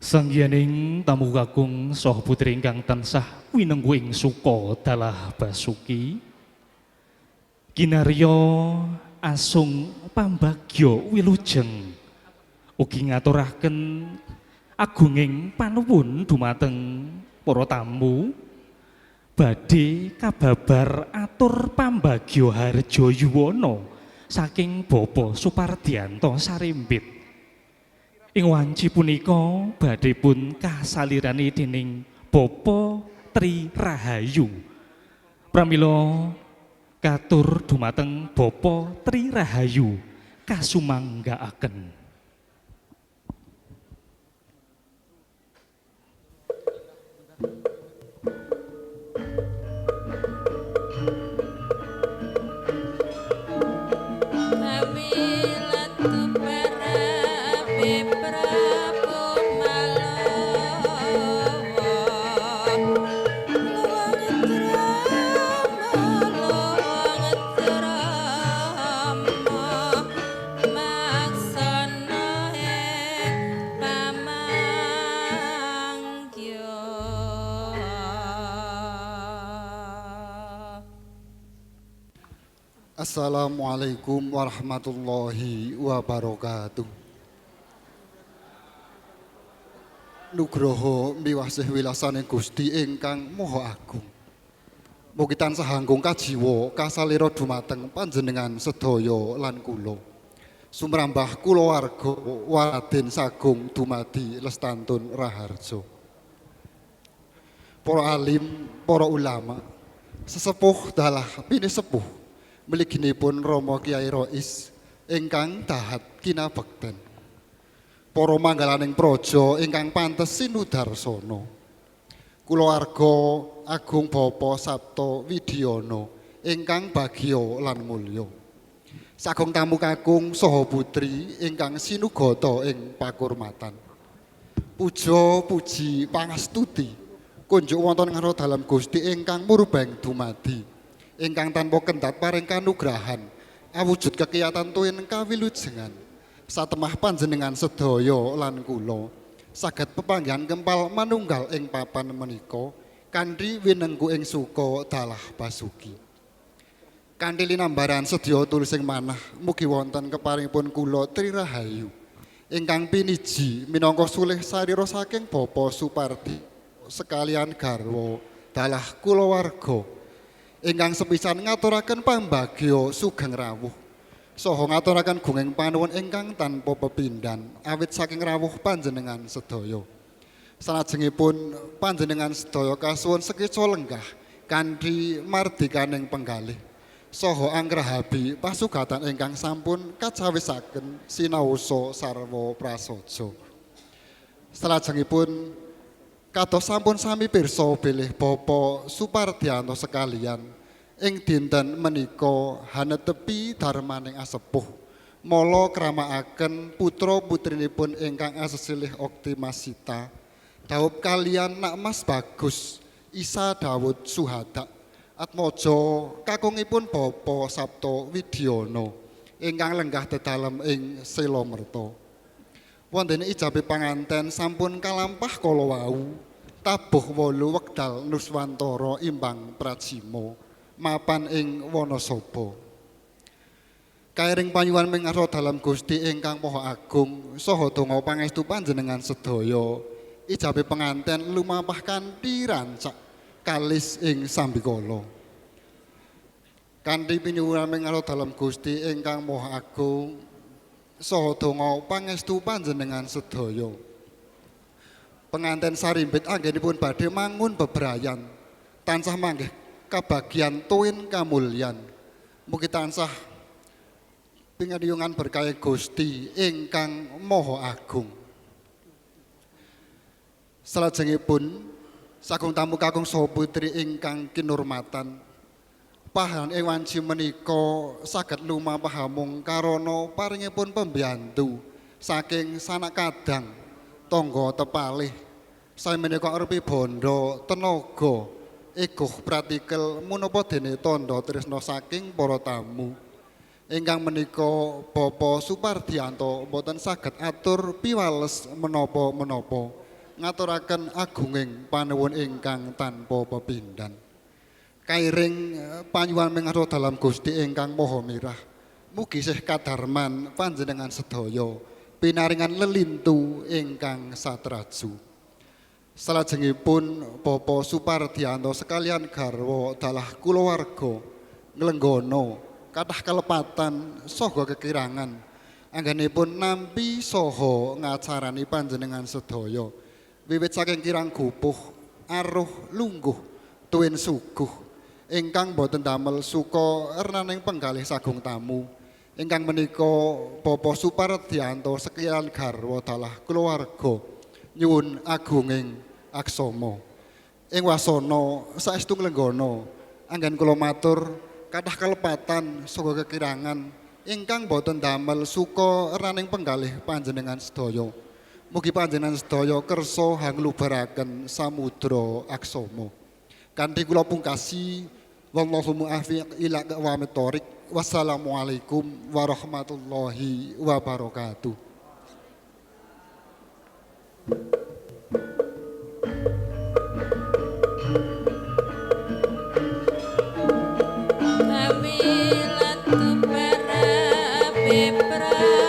Sanghyang tamu kakung saha putri ingkang tansah winengku ing suka dalah basuki. Kinarya asung pambagya wilujeng ugi ngaturaken agunging panuwun dumateng para tamu badhe kababar atur pambagya harja yuwana saking Bapak Supardianto Sarimbit. Ing wanci punika badhe pun kasalirani dening Bapak Tri Rahayu. Pramila katur dumateng Bapak Tri Rahayu kasumanggaaken. Assalamualaikum warahmatullahi wabarakatuh. Nugroho miwasih wilasane Gusti ingkang Maha Agung. Mugi tansah hanggung kajiwa kasalira dumateng panjenengan sedaya lan kula. Sumrambah kulawarga Raden Sagung dumadi lestantun raharja. Para alim, para ulama, sesepuh dalah pinisepuh mliginipun Rama Kyai Rois ingkang dahat kinabekten. Para manggalaning praja ingkang pantes sinudarsana. Kulawarga agung Bapak Sabto Widiyana ingkang bagya lan mulya. Sagung tamu kakung saha putri ingkang sinugata ing pakurmatan. Puja puji pangastuti kunjuk wonten ngarsa dalem Gusti ingkang murbeng dumadi. Ingkang tanpa kendhat paring kanugrahan awujud kekiyatan tuwin kawilujengan satemah panjenengan sedaya lan kula saged pepanggihan kempal manunggal ing papan menika kanthi winengku ing suka dalah basuki. Kanthi linambaran sedya tulusing manah mugi wonten keparingipun kula Tri Rahayu ingkang piniji minangka sulih sarira saking Bapak Supardi sekalian garwa dalah kulawarga ingkang sepisan ngaturaken pambagya sugeng rawuh saha ngaturaken gunging panuwun ingkang tanpa pepindhan awit saking rawuh panjenengan sedaya. Salajengipun panjenengan sedaya kasuwun sekeca lenggah kanthi mardikaning penggalih saha anggrahabi pasugatan ingkang sampun kacawisaken sinaosa sarwa prasaja. Salajengipun kados sampun sami pirsa bilih Bapak Supardianto sekalian ing dinten menika hanetepi darmaning asepuh mala kramakaken putra putrinipun ingkang asesilih Oktimasita dhaup kalian Nak Mas Bagus Isa Dawud Suhada atmaja kakungipun Bapak Sabto Widiyana ingkang lenggah dedalem ing Selomerta. Wondene ijabe panganten sampun kalampah kala wau tabuh 8 wekdal nuswantara imbang prajima mapan ing Wanasaba. Kairing panyuwun ing ngarsa dalem Gusti ingkang Maha Agung saha donga pangestu panjenengan sedaya ijabe penganten lumampah kanthi rancak kalis ing sambikala. Kanthi pinyuwun ing ngarsa dalem Gusti ingkang Maha Agung saha donga pangestu panjenengan sedaya. Penganten Sarimbit anggenipun badhe mangun bebrayan tansah manggih kabagian tuwin kamulyan. Mugi tansah pingadiyungan berkah Gusti ingkang Maha Agung. Salajengipun sagung tamu kakung saha putri ingkang kinurmatan, pahan ing wanci menika saged lumampah hamung karana paringipun pembiyantu saking sanak kadang tangga tepalih sae menika arupi bondo tenaga egoh pratikel munapa dene tandha tresna saking para tamu ingkang menika Bapak Supardianto mboten saged atur piwales menapa-menapa. Ngaturaken agunging panuwun ingkang tanpa pepindhan. Kairing panyuwun mingharsa dalam Gusti ingkang Maha Mirah. Mugi sih kadarman panjenengan sedaya pinaringan lelintu ingkang satraju. Salajengipun Bapak Supardianto sekalian garwa dalah kulawarga nglenggana kathah kelepatan saha kekirangan anggenipun nampi saha ngacarani panjenengan sedaya wiwit saking kirang gupuh aruh lungguh tuwin suguh ingkang boten damel suka renaning penggalih sagung tamu ingkang menika Bapak Supardianto sekalian garwa dalah kulawarga nyuwun agunging aksama. Ing wasana saestu nglenggana anggen kula matur kathah kelepatan saha kekirangan ingkang boten damel suka renaning penggalih panjenengan sedaya. Mugi panjenengan sedaya kersa hanglubaraken samudra aksama. Kanthi kula pungkasi, wallahu muwaffiq ila aqwamit thoriq. Wassalamualaikum warahmatullahi wabarakatuh. Kawilat para pepra.